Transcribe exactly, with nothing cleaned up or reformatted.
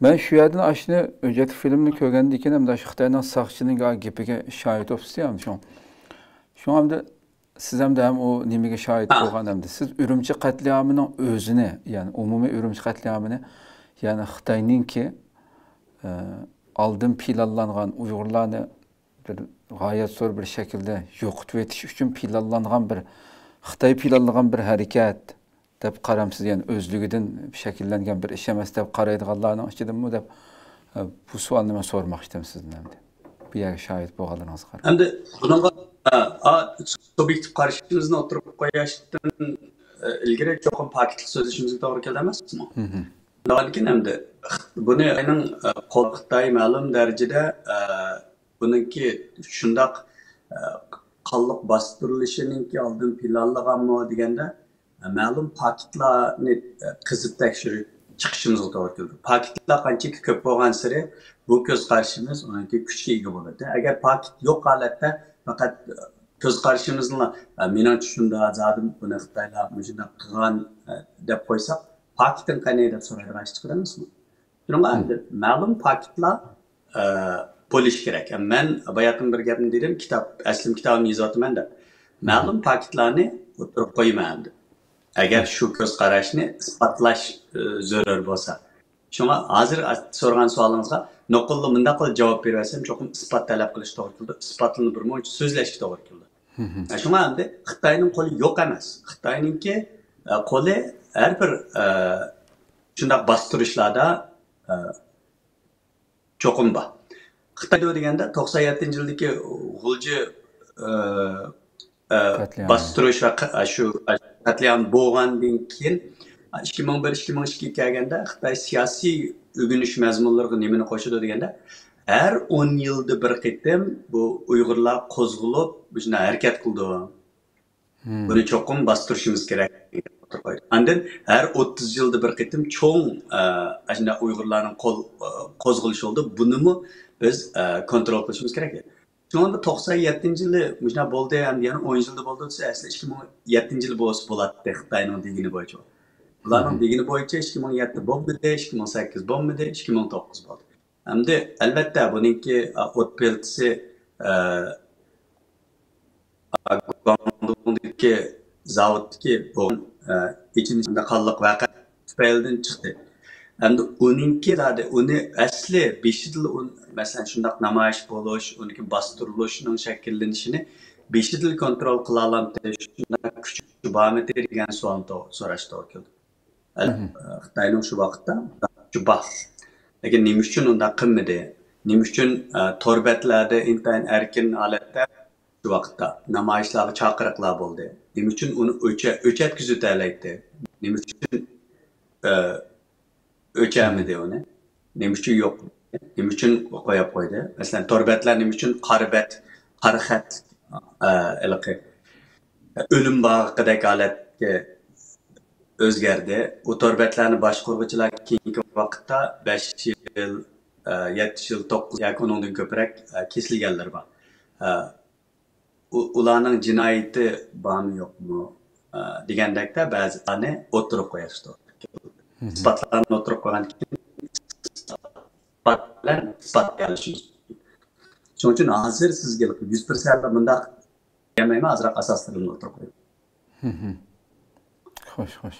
مەن شۇ يەردىن ئاشۇنى ھۆججەتلىك فىلىمنى كۆرگەندىن كېيىن ئەمدى شۇ خىتاينىڭ ساقچىنىڭ گېپىگە شاھىت بولۇپسىز يا، شۇڭ، شۇڭ ئەمدى سىز ئەمدى ھەم ئۇ نېمىگە شاھىت بولغان ئەمدى سىز ئۈرۈمچى قەتلىئامىنىڭ ئۆزىنى، يەنى ئومۇمىي ئۈرۈمچى قەتلىئامىنى، يەنى خىتاينىڭكى ئالدىن پىلانلانغان ئۇيغۇرلارنى بىر غايەت زور بىر شەكىلدە يوقىتىۋېتىش ئۈچۈن پىلانلانغان بىر، خىتاي پىلانلىغان بىر ھەرىكەت دەپ قارامسىز؟ يەنى ئۆزلۈكىدىن شەكىللەنگەن بىر ئىش ئەمەس دەپ قارايدىغانلارنىڭ ئىچىدىنمۇ دەپ، ئە، بۇ سوئالنى مەن سورىماقچى ئىدىم سىزدىن ئەمدى. بۇ يەرگە شاھىت بولغانلىرىڭىزغا قاراپ. ئەمدى بۇنىڭغا، ئە، ئا، سۇبيېكتىپ قارىشىمىزنى ئوتتۇرىغا قويۇشتىن، ئە، ئىلگىرى چوقۇم پاكىتلىق سۆزلىشىمىزگە توغرا كېلىدۇ ئەمەسمۇ؟ مم. شۇنداقتىن كېيىن ئەمدى بۇنى خىتاينىڭ، ئە، قول-، خىتاي مەلۇم دەرىجىدە، ئە، بۇنىڭكى شۇنداق، ئە، قانلىق باستۇرۇلۇشىنىڭكى ئالدىن پىلانلىغانمۇ دېگەندە، ئە، مەلۇم پاكىتلارنى، ئە، قېزىپ تەكشۈرۈپ چىقىشىمىزغا توغرا كېلىدۇ. پاكىتلار قانچىكى كۆپ بولغانسېرى بۇ كۆز قارىشىمىز ئۇنىڭكى كۈچكە ئىگە بولىدۇ. ئەگەر پاكىت يوق ھالەتتە پەقەت، ئە، كۆز قارىشىمىزنىلا، ئە، مېنىڭچە شۇنداق، زادى بۇنى خىتايلار مۇشۇنداق قىلغان، ئە، دەپ قويساق، پاكىتىڭ قېنى دەپ سورايدىغان ئىش چىقىدۇ ئەمەسمۇ؟ شۇنىڭغا ئەمدى مەلۇم پاكىتلار، ئە، بولۇشى كېرەك. مەن باياتىن بىر گەپنى دېدىم، كىتاب، ئەسلىم كىتابىمنى يېزىۋاتىمەن دەپ. مەلۇم پاكىتلارنى ئوتتۇرىغا قويىمەن ئەمدى. ئەگەر شۇ كۆز قاراشنى ئىسپاتلاش، ئە، زۆرۈر بولسا. شۇڭا ھازىر سورىغان سوئالىڭىزغا نوقۇللا مۇنداق قىلىپ جاۋاب بېرىۋەتسەم، چوقۇم ئىسپات تەلەپ قىلىش توغرا كېلىدۇ. ئىسپاتلىنىپ بىر مۇنچە سۆزلەشكە توغرا كېلىدۇ. شۇڭا ئەمدى خىتاينىڭ قولى يوق ئەمەس. خىتاينىڭكى، ئە، قولى ھەر بىر، ئە، شۇنداق باستۇرۇشلاردا، ئە، چوقۇم بار. خىتاي دېگەندە توقسان يەتتىنچى يىلدىكى غۇلجا، ئە، ئە، قەتلىئامى. باستۇرۇش ۋە قە-، شۇ قەتلىئام بولغاندىن كېيىن، ئىككى مىڭ بىر، ئىككى مىڭ ئىككىگە كەلگەندە خىتاي سىياسىي ئۆگىنىش مەزمۇنلىرىغا نېمىنى قوشىدۇ دېگەندە، ھەر ئون يىلدا بىر قېتىم بۇ ئۇيغۇرلار قوزغىلىپ، مۇشۇنداق ھەرىكەت قىلىدۇ. بۇنى چوقۇم باستۇرۇشىمىز كېرەك. ئاندىن ھەر ئوتتۇز يىلدا بىر قېتىم چوڭ، ئە، ئاشۇنداق ئۇيغۇرلارنىڭ قول، ئە، قوزغىلىشى بولىدۇ. بۇنىمۇ بىز، ئە، كونترول قىلىشىمىز كېرەك. شۇڭا توقسان يەتتىنچى يىلى مۇشۇنداق بولدى، ئەمدى يەنە ئون يىلدا بولدى دېسە، ئەسلى ئىككى مىڭ يەتتىنچى يىلى بولسا بولاتتى خىتاينىڭ دېگىنى بويىچە. بۇلارنىڭ دېگىنى بويىچە ئىككى مىڭ يەتتە بولمىدى، ئىككى مىڭ سەككىز بولمىدى، ئىككى مىڭ توققۇز بولدى. ئەمدى ئەلۋەتتە بۇنىڭكى، ئە، ئوت پىلتىسى، ئە، گۇاڭدۇڭدىكى زاۋۇتتىكى بولغان، ئە، ئېچىنىشلىق قانلىق ۋەقە تۈپەيلىدىن چىقتى. ئەمدى ئۇنىڭكى زادى ئۇنى ئەسلى بېشىدىلا ئۇن-، مەسىلەن، شۇنداق نامايىش بولۇش، ئۇنىڭكى باستۇرۇلۇشىنىڭ شەكىللىنىشىنى بېشىدىلا كونترول قىلالامتى، شۇنداق كۈچى بارمىدى دېگەن سوئالنى تو-، سوراش توغرا كېلىدۇ. ئەل-، خىتاينىڭ شۇ ۋاقىتتا كۈچى بار. لېكىن نېمە ئۈچۈن ئۇنداق قىلمىدى؟ نېمە ئۈچۈن، ئە، تور بەتلەردە ئىنتايىن ئەركىن ھالەتتە شۇ ۋاقىتتا نامايىشلارغا چاقىرىقلار بولدى؟ نېمە ئۈچۈن ئۇنى ئۆچە-، ئۆچەتكۈزۈۋېتەلەيتتى؟ نېمە ئۈچۈن، ئە، ئۆچەلمىدى ئۇنى؟ نېمە ئۈچۈن يوق؟ نېمە ئۈچۈن قويۇپ قويدى؟ مەسىلەن، تور بەتلەر نېمە ئۈچۈن قارا بەت، قارا خەت، ئە، ھېلىقى ئۆلۈم باغىقىدەك ھالەتكە ئۆزگەردى. ئۇ تور بەتلەرنى باشقۇرغۇچىلار كېيىنكى ۋاقىتتا بەش يىل، ئە، يەتتە يىل، توققۇز ياكى ئۇنىڭدىن كۆپرەك، ئە، كېسىلگەنلىرى بار. ئە، ئۇ-، ئۇلارنىڭ جىنايىتى بارمۇ يوقمۇ، ئە، دېگەندەكتە بەزىلەرنى ئوتتۇرىغا قويۇشتۇ. ئىسپاتلارنى ئوتتۇرىغا قويغاندىن كېيىن ئىسپات بىلەن ئىسپات ئېلىشىمىز مۇمكىن. شۇنىڭ ئۈچۈن ھازىر سىزگە يۈز پىرسەنت مۇنداق دېيەلمەيمەن، ئازراق ئاساسلىرىمنى ئوتتۇرىغا قويۇپ. خوش، خوش.